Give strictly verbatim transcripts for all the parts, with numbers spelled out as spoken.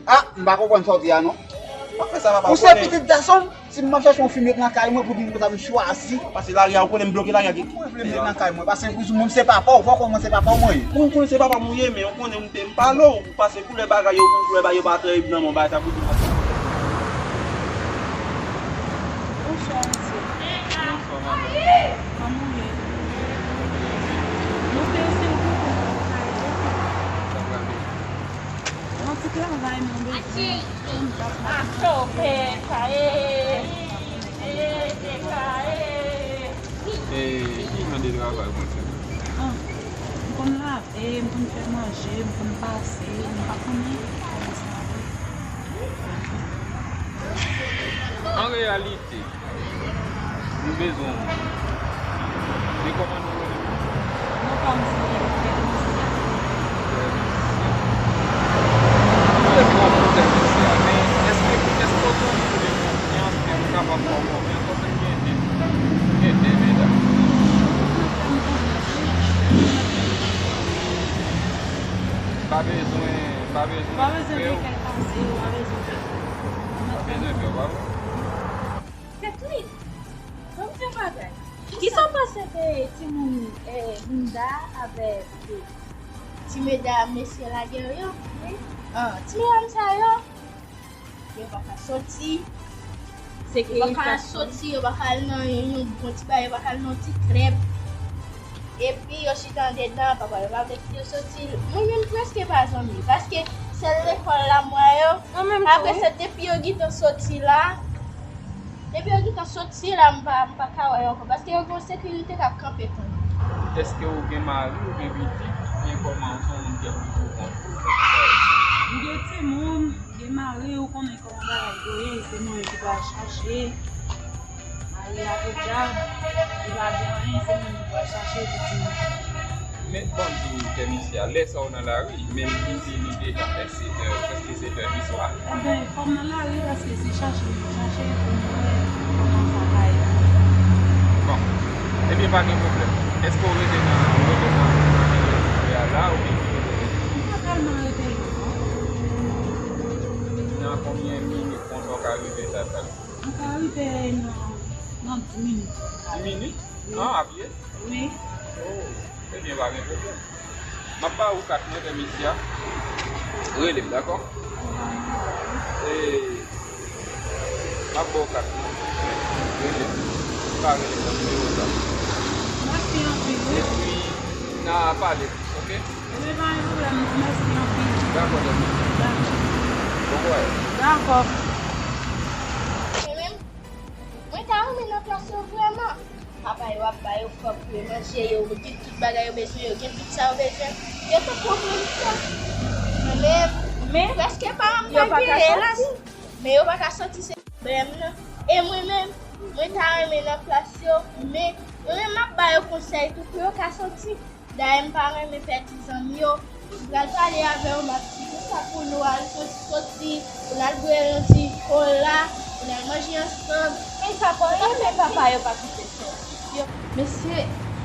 Ah, m pa konprann sa w di a non. Pa fè sa, papa, ou se pitit gason m. Si m ap chache yon fi m met nan kay mwen, pou di m konsa m chwazi. Pase lari a, ou konnen m bloke lari a. Mwen vle m met nan kay mwen, paske ou menm se papa w, fò w konnen se papa w mwen ye. Mwen konnen se papa m ou ye, men ou konnen m te m pale w, paske koulè bagay yo, koulè bagay yo pa trè nan mwen, bagay sa pou di. Bonswa, mesye. Bonswa, madanm. Kòman w ye? Nou fè se ou pou sa pral ye. Yon ti travay mwen bezwen. Mwen pa. Achte w pè kaye. E, e, e, e, e. E, ki jan de travay ou konn fè? Ah, m konn lave, m konn fè manje, m konn pase, m pa konnen kòman sa ye. An reyalite, nou bezwen w. E kòman nou rele w? Non pa m se Tènisya. Tènisya. M vle pran pou Tènisya, men èske, èske w santi w gen konfyans ke m kapab fè w konfyans? Paske m gen de, m gen de medam. Pa bezwen, pa bezwen pè w. Pa bezwen pè w, pa bezwen pè w. Pa bezwen pè w, pa vre? Tènisya, ban m di yon bagay. Kisa w panse de timoun, eh, Linda avèk, eh, ti medam mesye lagè yo? Wi. Ah, ti medam sa yo, yo pa ka soti. Yo pa ka soti, yo pa ka al nan yon, yon bon ti bagay, yo pa ka al nan yon ti klèb. Epi yo chita andedan, papa yo pa vle kite yo soti. Mwen menm prèske pa zanmi, paske sèl lekòl la m wè yo. Apre sa, depi yo gentan soti la, depi yo gentan soti la, m pa, m pa ka wè yo ankò, paske yo gen yon sekirite k ap kanpe tann yo. Èske ou gen mari, ou gen pitit, oubyen kòman, ou se yon moun ki ap viv pou kont ou? M gen timoun, m gen mari, ou konnen kòman bagay yo ye, se mwen ki pral chache. Mari a podyab, li pa gen anyen, se mwen ki pral chache pou timoun. Men, ban m di w, Tènisya, lè sa w nan lari, men m di li deja fè sèt è, prèske sèt è di swa. Enben, fò m nan lari paske se chache m ap chache pou m wè kòman sa ka ye. Bon. Ebyen, pa gen pwoblèm. Èske w rete nan, w rete nan, nan kote a la, oubyen ki kote w rete? M pa tèlman rete lwen non. Nan konbyen minit konsa w ka rive Tata? M ka rive nan, nan dis minit. Dis minit? Wi. An, a pye? Wi. Oh, ebyen, pa gen pwoblèm. M ap ba ou kat mwen, Tènisya. Rele m, dakò? E, m ap ba ou kat mwen. Rele m. Ou ka rele m nan nimewo sa. Mèsi anpil, wi. Epi, n a pale plis, oke? Ebyen, pa gen pwoblèm, mèsi anpil. Dakò, Tènisya. Dakò. Bon kouraj. Dakò. Mwen menm, mwen ta renmen nan plas yo vrèman. Papa yo ap ba yo kòb pou yo manje, yo gen tout bagay yo bezwen, yo gen tout sa yo bezwen. Yo te pran pran sa. Men, men, prèske pa m pa gen, elas. Men yo pa ka soti, se pwoblèm nan. E mwen menm, mwen ta renmen nan plas yo, men mwen menm m ap ba yo konsèy tou pou yo ka soti. Dayè m pa renmen pèdi zanmi yo. M pral pale avè yo, m ap di konsa pou nou al soti, soti, pou n al bwè yon ti kola, pou n al manje ansanm. Men sa pa, e men papa yo pa kite sòti. Yo, mesye,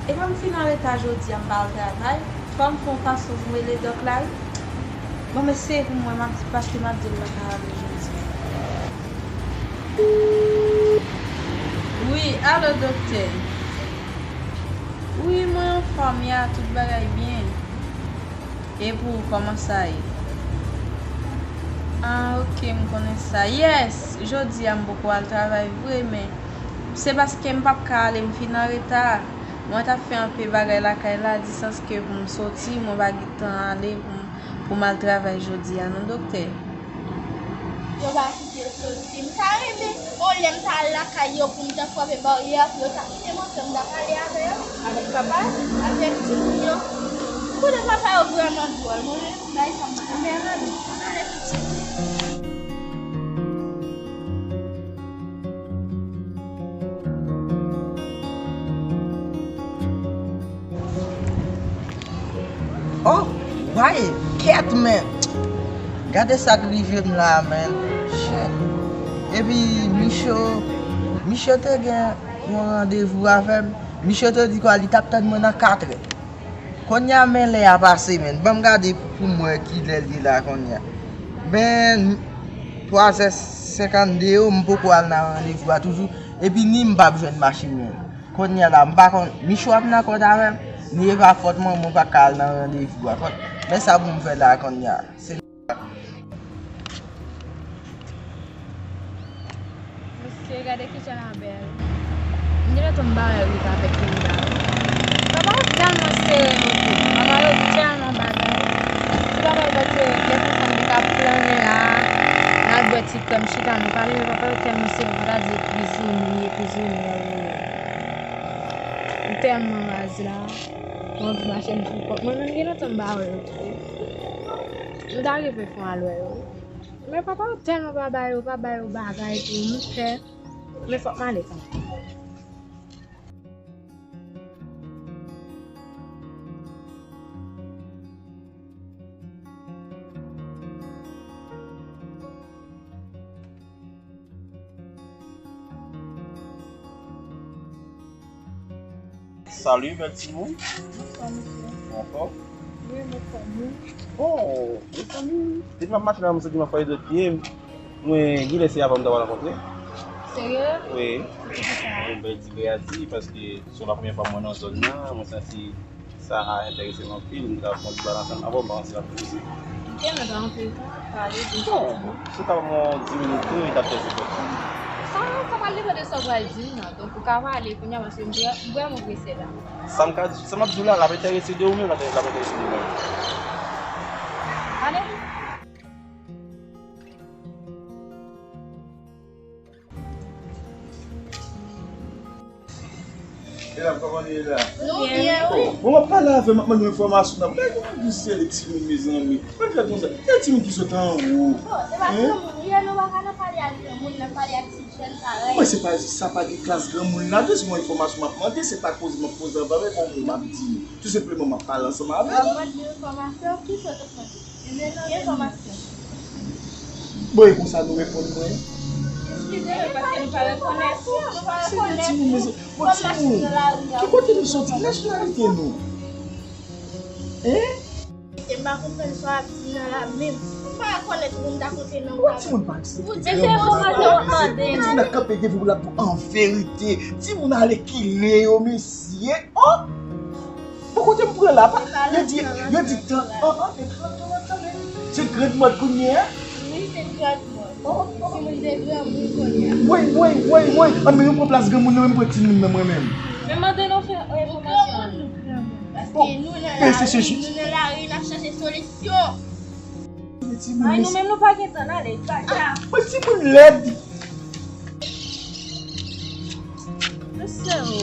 e pa m fin anreta jodi a, m pa al travay. Fò m fè yon fason pou m rele dòk la, wi. Bon, mesye, pou mwen, m ap di, paske m ap di l m pa ka ale jodi. Wi, alo, doktè. Wi, mwen anfòm ya, tout bagay byen. E pou ou, kòman sa ye? Ah, ok, m konnen sa. Yes, jodi a m poko al travay vre, men se paske m p ap ka ale, m fin anreta. Mwen t ap fè anpe bagay lakay la, disans ke pou m soti, mwen pa gen tan ale pou m, pou m al travay jodi a, non, doktè. Yo pa kite l soti. M ta renmen, yon lè m ta al lakay yo pou m ta frape baryè, pou yo ta kite m antre, m ta pale avè yo, avèk papa, avèk timoun yo. M konnen papa yo vrèman dwòl. Mwen menm, bay sa m pa renmen. Ann ale pitit. Oh, bay, kèt, men. Gade sa k rive m la, men. Shit. Epi, Micho, Micho te gen yon randevou avè m. Micho te di kwa li t ap tann mwen nan katrè. Kounye a, men lè a pase, men. Ban m gade pou m wè kilè l ye la kounye a. Men, twa zè senkannde yo, m poko al nan randevou a toujou. Epi ni m p ap jwenn machin menm. Kounye a la, m pa konn, ni cho ap nan kòd avè m, ni e pa fòt mwen, mwen pa ka al nan randevou a. Fòk, men sa pou m fè la kounye a. Se Mesye, gade kijan la bèl. M gen lontan m pa wè Ruth avèk Linda. Papa yo tèlman serye, mesye. Papa yo tèlman bagay. Ti papa yo, paske gen fanm ki ka plannen la, n al bwè ti krèm, chita, nou pale, papa yo tèlman serye, pou ta di e prizonye, e prizonye, yo ye. M tèlman raz la. Mwen anvi mache m pou kont mwen, men m gen lontan m pa wè yo tou. M ta reve fè yon al wè yo. Men papa yo tèlman pa ba yo, pa ba yo bagay tou, m pè. Men fòk m ale kanmenm. Salut, bèl timoun. Bonswa, mesye. Ou anfòm? Wi, m anfòm, wi. Bon, mezanmi, depi m ap mache la, m santi m ap fè dòt pye m. Mwen, genlè se avè w m ta pral rankontre. Serye? Wi. Poukisa? Yon bèl ti kreyati, paske se la premyè fwa mwen nan zòn nan, mwen santi sa enterese m anpil, m ta fè yon ti pale ansanm avè w, m pa konn si w ap posib. Ok, mwen ta anvi pale de... Bon, si w ta ban mwen dis minit tou, li t ap trè enpòtan. Sa, sa pral depann de sa w pral di m nan. Donk, ou ka pale kounye a, paske m vrè-, m vrèman prese la. Sa m ka, sa m ap di w la, l ap enterese de ou menm, l ap, l ap enterese de mwen. Ale. Medam, kòman nou ye la? Nou byen, wi. Bon, bon, w ap pale avè m, w ap mande m enfòmasyon nan. Bagay kòman pou sere timoun, mezanmi. Mwen fè konsa. Gen timoun ki sot anwo. Bon, se pa granmoun nou ye, nou pa ka nan pale ak granmoun, n ap pale ak ti jèn parèy. Mwen, se pa jis sa, pa gen klas granmoun ladan, se yon enfòmasyon m ap mande, se pa koze m ap koze anba men, kòman m ap di nou. Tou senpleman, m ap pale ansanm avè l. Mwen mande enfòmasyon, ki sòt enfòmasyon? Bon, e konsa nou reponn mwen? Eskize mwen, paske nou pa rekonèt. Nou pa rekonèt. Bon, timoun, ki kote nou soti? Ki nasyonalite nou? Hein? Mesye, m pa konprann sa w ap di nan la menm. M pa rekonèt moun ta kote nan... Bon, timoun pa aksepte. Mesye, enfòmasyon w ap mande. Timoun ap kanpe devan w la pou an verite. Timoun alèkile yo, mesye. Oh! Bon, kote m pran la, pa, yo di, yo di tan, an, an, se trant dola tande. Se grand mòd kounye a? Wi, se grand mòd. Oh, oh, oh. Timoun de granmoun kounye a. Woy, woy, woy, woy. An, men yo pran plas granmoun nan, men m pran timoun nan mwen menm. Men mande nou fè enfòmasyon. Paske nou nan lari, nou nan lari, n ap chache solisyon. Ay, nou menm nou pa gen tan, n ale, tchao. Mwen timoun lèd. Mesye, o,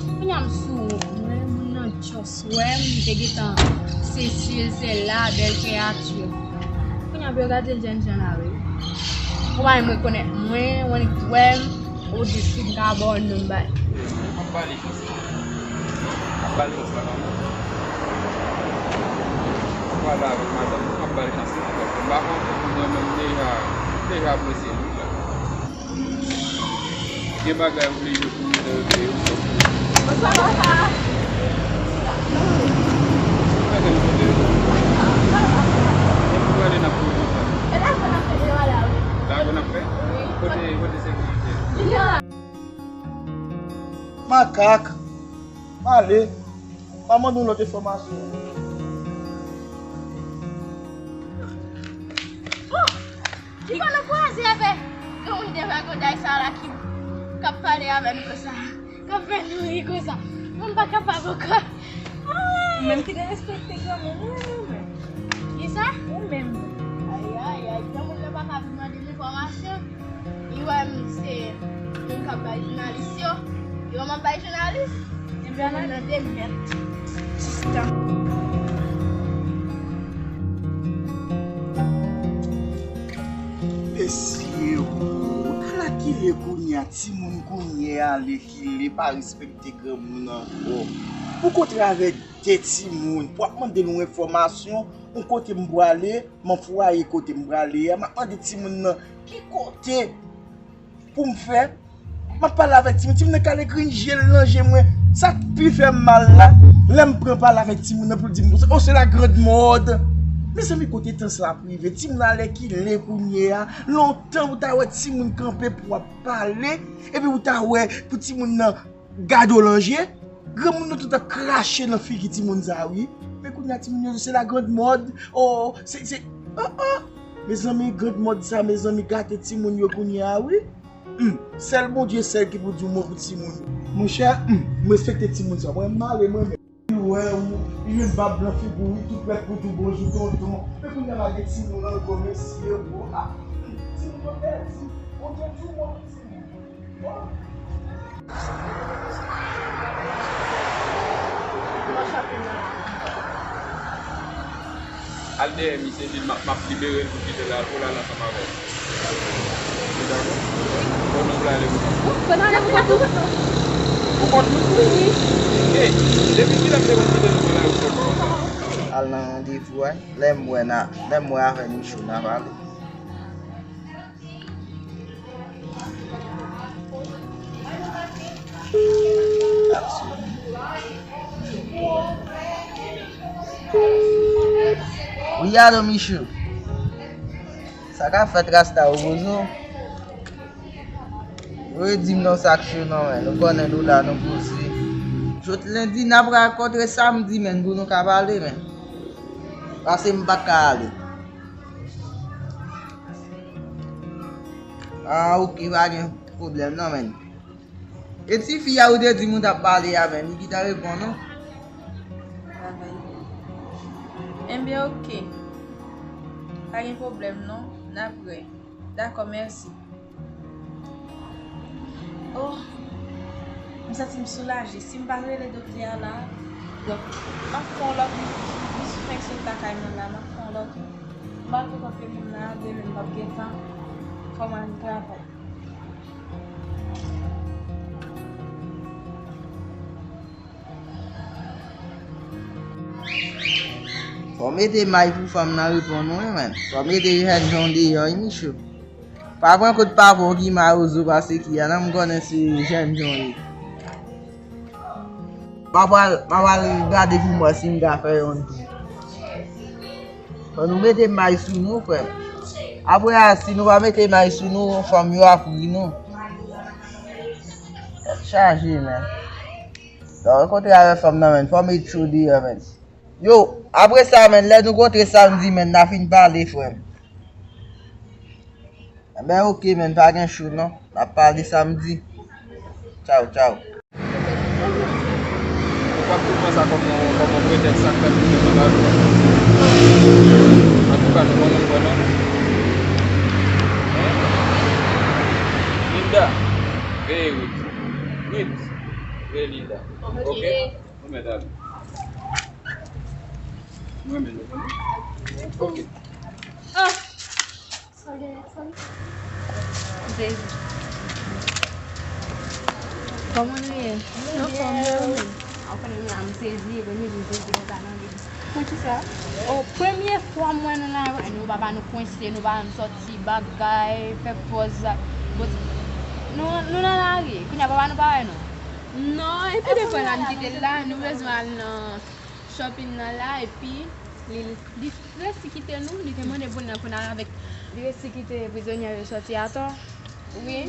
kounye a m sou mwen, moun nan just wè m, m te gentan sezi l, se la, bèl kreyati. Kounye a pou yo gade l jènjan la, wi. Ou pa menm rekonèt mwen, ou annik wè m, ou di si m ka ba w non m bay. M ap ba li chans la. M ap ba l chans la kanmenm. Ou pale avèk madanm ou, m ap ba l chans la. M pa konn, mwen menm deja, deja apresye li la. Gen bagay oblije pou m regle yo. Bonswa, papa. Gade m kote yo. Depi prale n ap fè konsa. E lago n ap fè deyò la, wi. Lago n ap fè? Wi. Kote, kote sekirite a? Makak. Pale. Pa mande yon lòt enfòmasyon. Oh! Ki pa nan kwaze avè granmoun devagoday sa la ki, k ap pale avè m konsa, k ap fè nou ri konsa. Mwen m pa kapab ankò. Ah! Ou menm ki derespekte granmoun ou, ou menm. Kisa? Ou menm. Ay, ay, ay, granmoun nan pa ka vin mande m enfòmasyon. Li wè m se moun k ap bay jounalis yo. Li wè m ap bay jounalis. Ebyen, timoun nan de mèt. Sista. Mesye, o, alakile kounye a, timoun kounye a, alekile, pa respekte granmoun ankò. Pou kontre avèk de timoun, pou ap mande l yon enfòmasyon, yon kote m prale, m anfwaye kote m prale a, m ap mande timoun nan ki kote pou m fè. M ap pale avèk timoun, timoun nan kale grenn je l nan je mwen. Sa k pi fè m mal la, lè m pran pale avèk timoun nan pou l di m konsa, oh, c'est la grande mode. Mezanmi, kote tan sa ap rive? Timoun alèkile kounye a. Lontan ou ta wè timoun kanpe pou w ap pale, epi ou ta wè pou timoun nan gade w nan je. Granmoun yo tout ap krache nan figi timoun sa, wi. Men kounye a timoun yo se la grande mode. Oh, se, se, oh, oh. Mezanmi, grande mode sa, mezanmi, gate timoun yo kounye a, wi. Hmm, sèl Bondye sèl ki pou di yon mo pou timoun yo. Monchè, hmm, m respekte timoun sa. Mwen, m ale, mwen menm. Li wè ou, li jwenn bab nan figi w, li tou prèt pou di w bonjou, tonton. Men kounye a, lage timoun ankò, mesye, o, a, timoun yo pèdi. Bondye di w mo pou timoun. O. Al dèyè misye, epi m ap, m ap libere l pou kite l al, pou l al ansanm avè l. Ou dakò? Bon, nou prale pou kont nou. Ou prale pou kont ou? Pou kont nou? Wi. E, depi kilè m te konn kite nou pran lari pou kont nou konsa? Al nan randevou a. Lè m wè n a, lè m wè avè Michou n a pale. Wi, alo, Michou. Sa k ap fèt, Rasta, ou poze w? Ou redi m non, sa k cho non, men. Nou konnen nou la, nou poze. Jodi lendi, n ap rankontre samdi, men, pou nou ka pale, men. Paske m pa ka ale. Ah, ok, pa gen pwoblèm non, men. E ti fi a ou te di m ou t ap pale a, men, li gentan reponn ou? Enben, ok. Pa gen pwoblèm non, n ap wè. Dakò, mèsi. Oh, m santi m soulaje. Si m pa t rele doktè a la, donk, m ap fè yon lòt, m, m, m sou fenk sot lakay mwen la, m ap fè yon lòt. M pa tou kanpe moun la, demen m p ap gen tan. Fò m al travay. Fò mete may pou fanm nan reponn ou, wi, men. Fò mete jènjan w deyò, wi, Michou. Pa pran kout pavon ki mawozo pase ki a, non, m konnen se jènjan w ye. M a pral, m a pral gade pou m wè si m ka fè youn tou. Fò nou mete may sou nou, frè m. Apre a, si nou pa mete may sou nou, fanm yo ap ri nou. Tèt chaje, men. Lè w rankontre avèk fanm nan, men, fò w met cho deyò, men. Yo, apre sa, men, lè nou kontre samdi, men, n a fin pale, frè m. Enben, ok, men, pa gen cho, non. N ap pale samdi. Tchaw, tchaw. Ou p ap tou pran sa kòm yon, kòm yon pretèks, sa k fè m tounen nan lari a. Antouka, nou konnen l vrèman. Linda, veye Ruth. Ruth, veye Linda. Ok? Ok. Nou mèt ale. Mwen menm, nou konnen. Ok. Ah! Sezi. Kòman nou ye? Anfòm, e ou menm? Ou konnen mwen la, m sezi, epi m sezi konsa nan vi m. Poukisa? O, premye fwa m wè nou nan lari, nou papa nou kwense, nou pa janm sòti bagay, fè pòz la. Bon, nou, nou nan lari, kounye a papa nou pa wè nou. Non, epi defwa n ap kite l la, nou bezwen al nan shopping nan la, epi li, li resi kite nou, li te mande pou n al, pou n al avèk. Li resi kite prizonye yo sòti atò. Wi.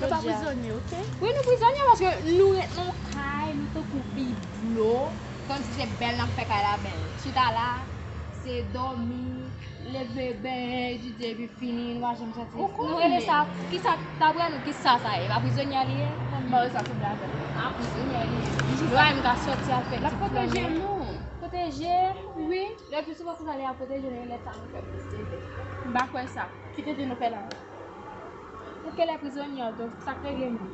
Nou pa prizonye, ok? Wi, nou prizonye paske nou ret nan kay, nou tankou biblo, kòmsi se bèl n ap fè kay la bèl. Chita la, se dòmi, leve, benyen, etidye, epi fini, nou pa janm sòti. Nou rele sa, kisa, daprè nou, kisa sa ye? Pa prizonye li ye? Mwen wè sa sanble avè l. A, prizonye li ye. Li pa menm ka sòti al fè ti pwomennen. L ap pwoteje nou. Pwoteje, wi. Lè plis souvan konsa, li ap pwoteje nou, e lè sa nou fè plis efè. M pa kwè sa. Ki te di nou fè la? Ou genlè prizonye, donk sa k regle nou?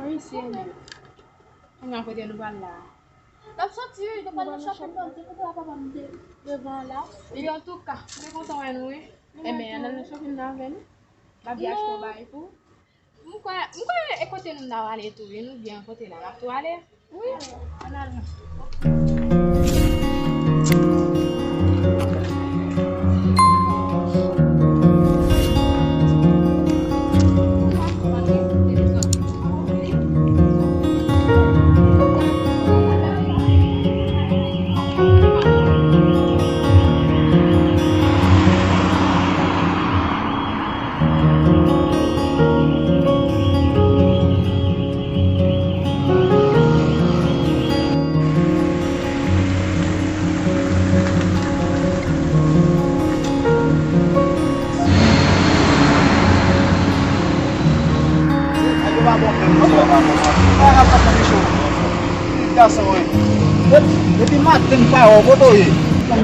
Wi, se nou. Kounye a kote nou pral la? N ap sòti, wi, nou pral nan shopping nan, se kote a papa m de-, devan la. Epi antouka, m te kontan wè nou, wi. Enben, ann al nan shopping nan avè nou. M ap vin achte yon bagay pou ou. M kwè, m kwè e kote nou n ap ale tou, wi, nou byen kote la, n ap tou ale. Wi, ann al non. Kòman w ap pale konsa, Micho? Ti gason, wi. Depi, depi maten m pa wè w, kote w ye?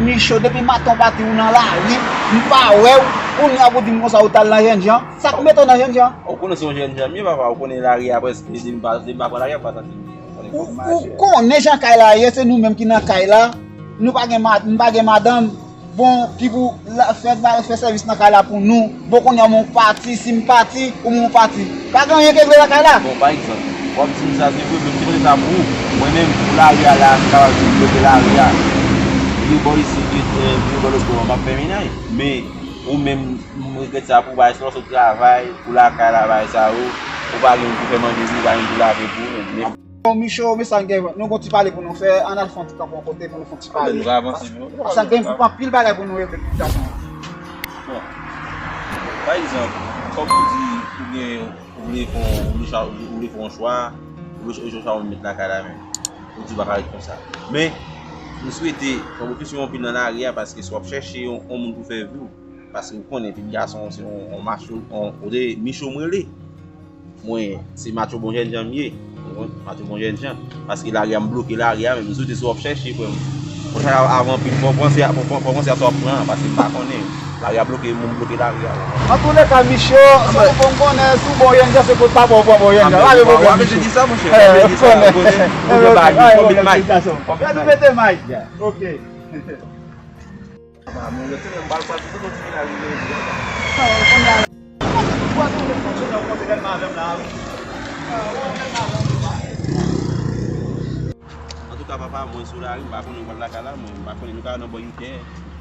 Micho, depi maten w pati, ou nan lari, m pa wè w. Kounye a pou di m konsa ou t al nan jènjan. Sa k mete w nan jènjan? Ou konnen se yon jènjan m ye, papa. Ou konnen lari a prèske, depi m pa, depi m pa pran lari a, m pa santi m byen. Ou konnen kòman lari a. Ou konnen jan kay la ye, se nou menm ki nan kay la. Nou pa gen ma-, m pa gen madanm. Bon, ki pou la, fè, fè sèvis nan kay la pou nou. Bon, kounye a, mwen pati, si m pati, ou mwen pati. Pa gen anyen k regle nan kay la. Bon, pa egzanp, w ap di m sa, se vre, men m te mande sa pou ou. Mwen menm, pou lari a la, m kapab di m bloke lari a. Vire bò isit, vire, eh, vire bò lòt bò, m ap fè mennaj. Men, ou menm, m regrèt sa pou ou, bagay sa, w sot travay, pou lakay la, bagay sa yo, ou pa gen moun pou fè manje pou ou, ou pa gen moun pou lave pou ou menm. Men Bon, Micho, men sa n gen, nou gon ti pale pou nou fè, ann al fè yon ti kanpe yon kote pou nou fè yon ti pale. Anben, nou ka avanse, men. Paske n gen anpil bagay pou nou regle, ti gason. Bon, pa egzanp, kòm ou di, ou gen, ou vle fè yon, ou vle cha-, ou vle fè yon chwa, ou vle, ou vle chwa ou met lakay la menm. Ou di ou pa ka ret konsa. Men, m swete, kòm ou kesyon anpil nan lari a, paske si w ap chèche yon, yon moun pou fè vi w, paske ou konnen, pitit gason, se yon, yon macho, yon, ou te Micho m rele. Mwen, se macho bon jènjan m ye. Ou konprann? Macho bon jènjan. Paske lari a, m bloke lari a, men m swete si w ap chèche, frè m. Fò sa avan anpil, fò w panse a, fò, fò, fò w panse a sa w ap pran an, paske m pa konnen. Lari a bloke, m bloke lari a. Antouleka, Micho, sa pou m konnen, si w bon jènjan, se fòt pa bon, bon jènjan. Anben, anben, anben, se di sa, monchè. Anben, se di sa, konnen. Konbyen may? Konbyen may? Gad ou mete may. Ok. Papa, mwen, lòt semèn, m pral pral pote yon ti vin al rive jodi a. Antouka, papa, mwen sou lari, m pa konnen m pral lakay la, mwen, m pa konnen nou ka nan bò uit è,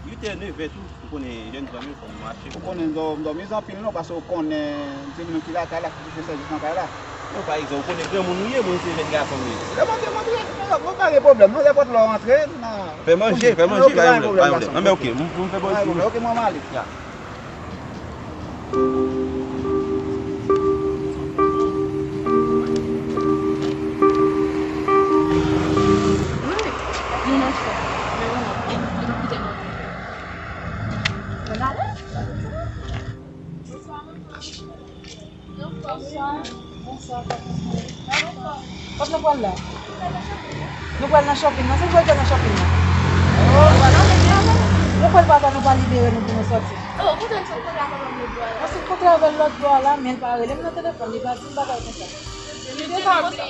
uit è, nèf è tou, ou konnen jèn fanm yo, fò m mache. Ou konnen m dò-, m dòmi anpil non, paske ou konnen se nou menm ki lakay la, ki fè sèvis nan kay la. Non, pa egzanp, ou konnen granmoun ou ye, mwen se jèn gason m ye. Lè m antre, m antre, mwen pa gen pwoblèm, non, lè pòt la w antre, n a... Fè manje, fè manje, pa gen pwoblèm, pa gen pwoblèm. Anben, ok, m, m fè bò isit. Ok, mwen ale. Ya. Wi, nou nan chè. Men ou, nou kite nou. Mwen ale. Bonswa, manman. Bonswa. Bonswa, papa. Kot nou pral la? Nou pral nan shopping nan. Se nou pral nan shopping nan. Nou pral papa, nou pral libere nou pou nou sòti. Oh, kote n sot kote a, papa, m lòt bò a la. Mwen sot kote avè l lòt bò a la, men l pa rele m nan telefòn, li pa di m bagay konsa. Li deja bliye.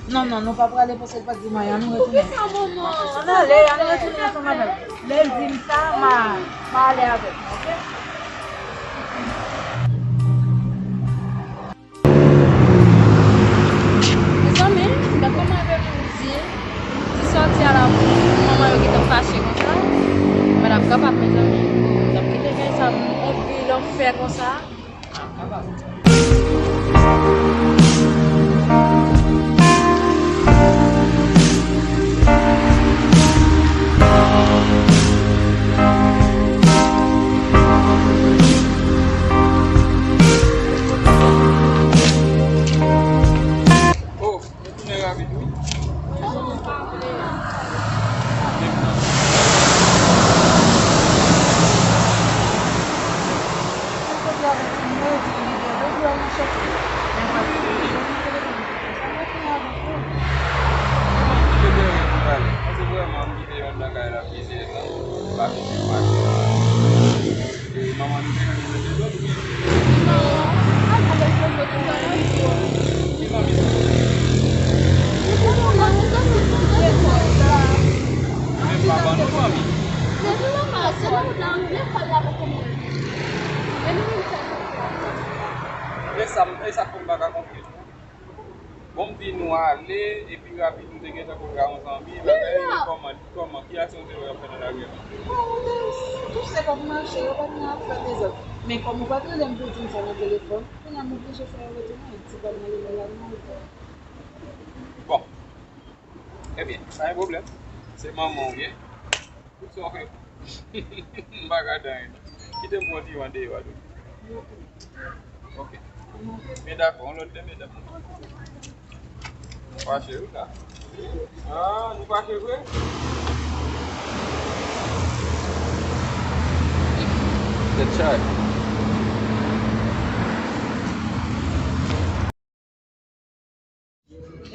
Non, non, nou pa prale paske l pa t di m anyen, ann nou retounen. Poukisa, manman? Ann ale, ann retounen ansanm avè l. Lè l di m sa, m a, m a ale avè l, oke? Mezanmi, gad kòman Eveline di, ti sòti a la, manman yo gentan fache konsa. Men l ap kapab, mezanmi. L ap kite kay sa pou yon vi lanfè konsa. Oh, nou tounen rapid, wi. E sa, e sa k fè m pa ka konfye nou. Bon, m di nou ale, epi rapid nou te gentan konn ka yon zanmi, bagay, kòman, kòman, ki aksyon w te wè y ap fè nan lari a? Bon, ou te touse k ap mache, yo pa t nan afè dezòd. Men kòm ou pa t rele m pou di m sa nan telefòn, kounye a m oblije fè yo retounen, ti bal nan limon la, nou retounen. Bon. Ebyen, pa gen pwoblèm. Se manman w ye. Tout sa w fè. M pa ka di anyen non. Kite m pran ti wan deyò a tou. Ok. Men dakò, yon lòt lè, medam. Nou fache wi la. Ah, nou fache vre? Tèt chaje.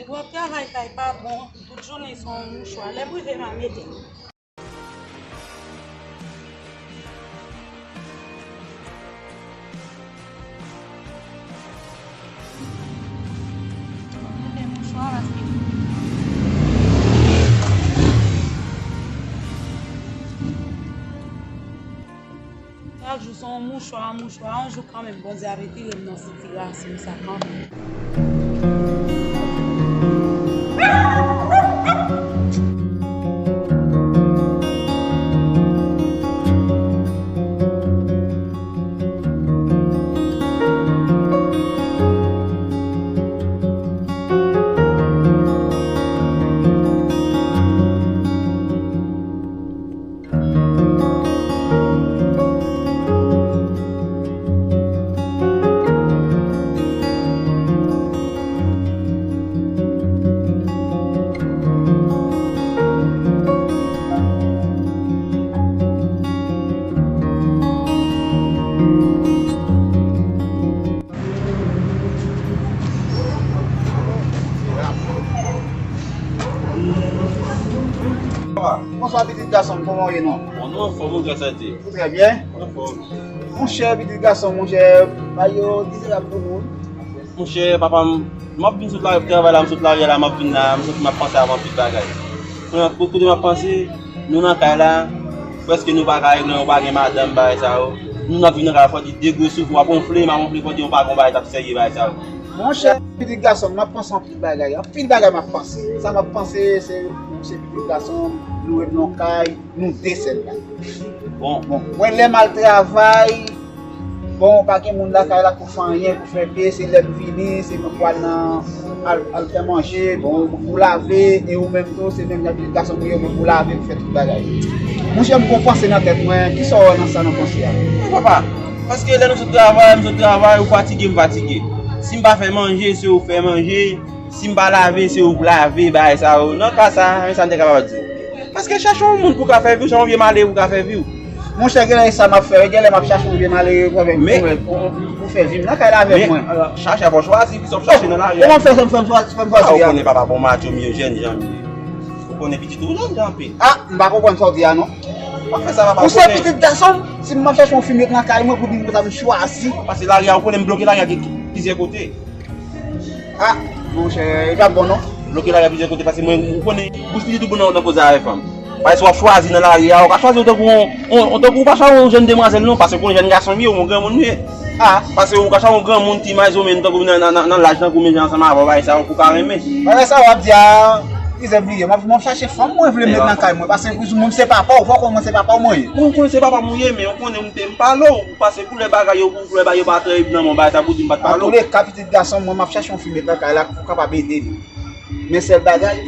Twòp travay kay pa bon, tout jounen se yon mouchwa. Lè m rive, m a mete. Mete mouchwa paske chak jou se yon mouchwa, yon mouchwa, yon jou kanmenm, Bondye ap retire m nan sitiyasyon sa kanmenm. Bonswa pitit gason m, kòman w ye non? Bon, nou anfòm, wi, gras a Dye. Ou trè byen? Anfòm. Monchè, pitit gason m, monchè, bay yo dizirab pou nou. Monchè, papa m, m ap vin sot la, travay la, m sot lari a la, m ap vin la, m santi m ap panse avè anpil bagay. Kounye a, kote m ap panse, nou nan kay la, prèske nou pa ka regle, nou pa gen madanm, bagay sa yo. Nou n ap viv nan kay la, fò di de gwo souf, w ap wonfle, m ap wonfle, fò di yon pa gon bagay t ap serye, bagay sa yo. Monchè, pitit gason m, m ap panse anpil bagay, anpil bagay m ap panse. Sa m ap panse, se, se pitit gason m, nou ret nan kay, nou de sèl la. Bon. Bon, mwen lè m al travay, bon, pa gen moun lakay la pou fè anyen, pou fè peye, se lè m vini, se mwen pou al nan, al, al fè manje, bon, pou lave, e ou menm tou, se menm jan pitit gason mwen ye, mwen pou lave, pou fè tout bagay. Monchè, m gon panse nan tèt mwen, kisa w wè nan sa nan panse a? Bon, papa, paske lè nou sot travay, m sot travay, ou fatige, m fatige. Si m pa fè manje, se ou fè manje. Si m pa lave, se ou k lave, bagay sa yo. Nan ka sa, men sa m te kapab di w. Paske chache yon moun pou ka fè vi w, se yon vye malere pou ka fè vi w. Monchè, genlè e sa m ap fè, genlè m ap chache yon vye malere pou fè, pou, pou, pou fè vi m nan kay la avèk mwen. Men, chache a fò chwazi, kisa w ap chache nan lari a? Kòman m fè sa m fè m chwazi, fè m chwazi a? Ou konnen papa bon macho m ye, jèn jan m ye. Ou konnen pitit ou jèn jan anpil. Ah, m pa konprann sa w di a non. Ou se pitit gason m, si m ap chache yon fi m ret nan kay mwen pou di m konsa m chwazi. Paske lari a, ou konnen m bloke lari a plizyè kote. Ah, monchè, e p ap bon non. Bloke lari a plizyè kote, paske mwen, ou konnen, bouch pitit ou bon nan, nan koze avè fanm. Paske w ap chwazi nan lari a, ou ka chwazi w tankou yon, yon, yon, tankou ou pa chwazi yon jèn demwazèl non, paske ou konnen jèn gason m ye, ou yon granmoun m ye. Ah, paske ou ka chwazi yon granmoun ki mezanmi tankou nan, nan, nan, nan laj tankou m, jan ansanm avè w, bagay sa yo pou ka renmen. Bagay sa w ap di a, Ize bliye, m ap, m ap chache fanm mwen vle met nan kay mwen, paske mwen se papa w, fò w konnen mwen se papa w mwen ye. Ou konnen se papa m ou ye, men ou konnen m te, m pale w, paske koulè bagay yo, koulè bagay yo pa trè nan men w, bagay sa pou di m pa t pale w. Antouka, pitit gason mwen, m ap chache yon fi met nan kay la pou kapab ede li. Men sèl bagay,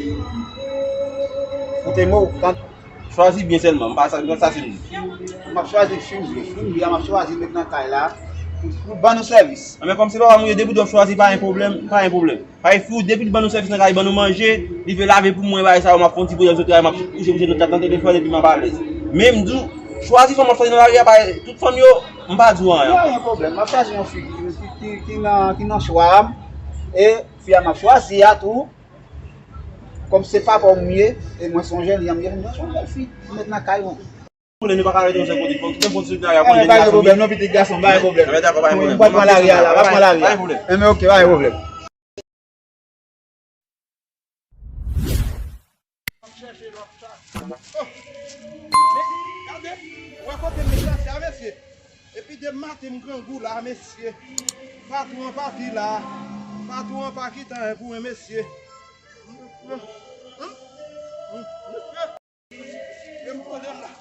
koute mo, tan. Chwazi byen sèlman, m pa sa, m pa sa se m di. M ap chwazi fi m vle, fi m vle a, m ap chwazi met nan kay la pou, pou ban nou sèvis. Anben, kòm se papa m ou ye, depi w chwazi, pa gen pwoblèm, pa gen pwoblèm. Paske fi w, depi l ban nou sèvis nan kay, ban nou manje, li vle lave pou mwen, bagay sa yo, m ap fè yon ti pwoblèm sou travay, m ap kouche, kouche nan kat nan telefòn, epi m ap alèz. Men m di w, chwazi fanm w ap chwazi nan lari a, pa tout fanm yo, m pa di w anyen. Pa gen pwoblèm, m ap chwazi yon fi ki, ki, ki, ki nan, ki nan chwa m, e fi a m ap chwazi a tou, kòm se papa w m ye, e mwen se yon jèn li, m ye, m chwazi yon bèl fi pou met nan kay mwen. Konnen nou pa ka rete yon sèl kote, fò nou kite fon sou lari a, konnen nou pa gen pwoblèm non, pitit gason, pa gen pwoblèm. Anben, dakò, pa gen pwoblèm. M pa pran lari a la, pa pran lari a. Pa gen pwoblèm. Enben, oke, pa gen pwoblèm. M ap chèche lòt sa. Oh! Men, gade, ou wè kote m deplase a, mesye? Epi de maten m grangou la, mesye. Patwon an pati la. Patwon an pa kite anyen pou mwen, mesye. Mesye. Men m poze m la.